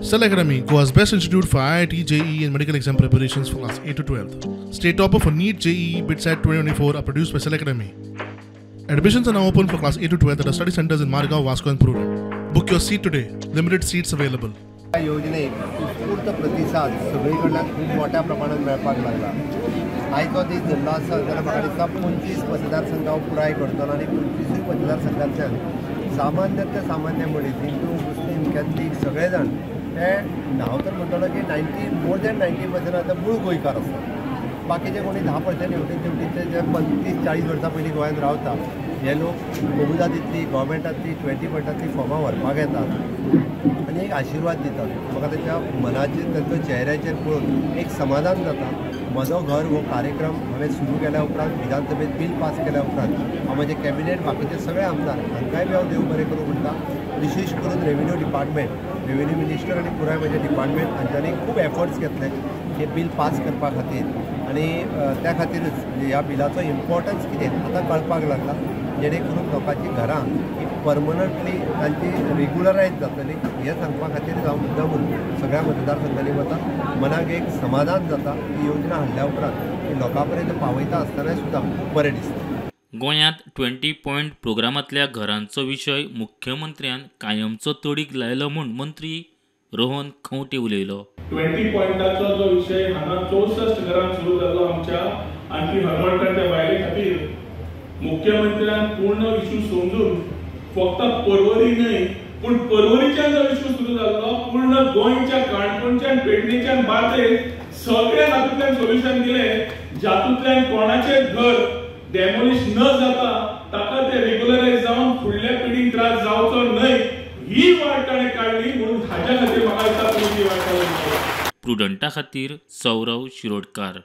Cell Academy, Goa's best institute for IIT, JEE and medical exam preparations for class 8 to 12. State topper for NEET, JEE, BITSAT 2024 are produced by Cell Academy. Admissions are now open for class 8 to 12 at our study centers in Margao, Vasco and Prudent. Book your seat today. Limited seats available. ह्या योजनेक उत्स्फूर्त प्रतिसाद सगळे कडल्यान खूब मोठ्या प्रमाणात मेळपाक लागला. आयचो दीस धरलो आसत जाल्यार म्हाका दिसता 25 मतदारसंघ हांव पुराय करतलो आनी 25 मतदारसंघांतल्यान सामान्य ते सामान्य मनीस, हिंदू, मुस्लीम, कॅथलीक सगळे जाण हे हांव तर म्हणटलो की मोर दॅन 90% आतां मूळ गोंयकार आसात. बाकीचे कोणी 10% हेवटेन तेवटेनचे जे 35-40 वर्सां पयलीं गोंयांत रावता हे लोक कोमुदादींतली, गव्हर्मेंटांतली, 20 पॉयंटांतली फॉर्मां व्हरपाक येतात आनी एक आशिर्वाद दितात. म्हाका ताच्या मनाचेर, तांच्या चेहऱ्याचेर पळोवन एक समाधान जाता. म्हजो घर हो कार्यक्रम हांवें सुरू केल्या उपरांत, विधानसभेत बील पास केल्या उपरांत हांव म्हजें कॅबिनेट, बाकीचे सगळे आमदार हांकांय बी हांव देव बरें करूं म्हणटा. विशेश करून रेवेन्यू डिपार्टमेंट, रेवेन्यू मिनिस्टर आनी पुराय म्हजें डिपार्टमेंट हांच्यांनी खूब एफर्ट्स घेतले हे बील पास करपा खातीर आनी त्या खातीरच ह्या बिलाचो इम्पॉर्टन्स कितें आतां कळपाक लागला, जेणे करून लोकांची घरां ही परमनंटली तांची रेगुलरायज जातली हें सांगपा खातीर हांव मुद्दामून सगळ्या मतदारसंघांनी वता. मनाक एक समाधान जाता ही योजना हाडल्या उपरांत ती लोकां पर्यंत पावयता आसतना सुद्दां खूब बरें दिसता. गोंयांत 20 पॉयंट प्रोग्रामांतल्या घरांचो विशय मुख्यमंत्र्यान कायमचो तडीक लायलो म्हूण मंत्री रोहन खंवटे उलयलो. 20 पॉयंटाचो जो विशय हांगा 64 घरां सुरू जालो आमच्या आणखी हरमलकाच्या बायले खातीर मुख्यमंत्र्यान पूर्ण इशू समजून फक्त पर्वरी न्हय पूण पर्वरीच्यान जो इशू सुरू जाल्लो पूर्ण गोंयच्या, काणकोणच्यान, पेडणेच्यान, बार्देस सगळ्या हातूंतल्यान सोल्युशन दिलें, जातूंतल्यान कोणाचें घर डेमोलिश न जाता ताका ते रेगुलरायज जावन फुडल्या पिढीक त्रास जावचो न्हय ही वाट ताणें काडली म्हणून हाज्या खातीर म्हाका दिसता ती वाट काडली. प्रुडंटा खातीर सौरव शिरोडकार.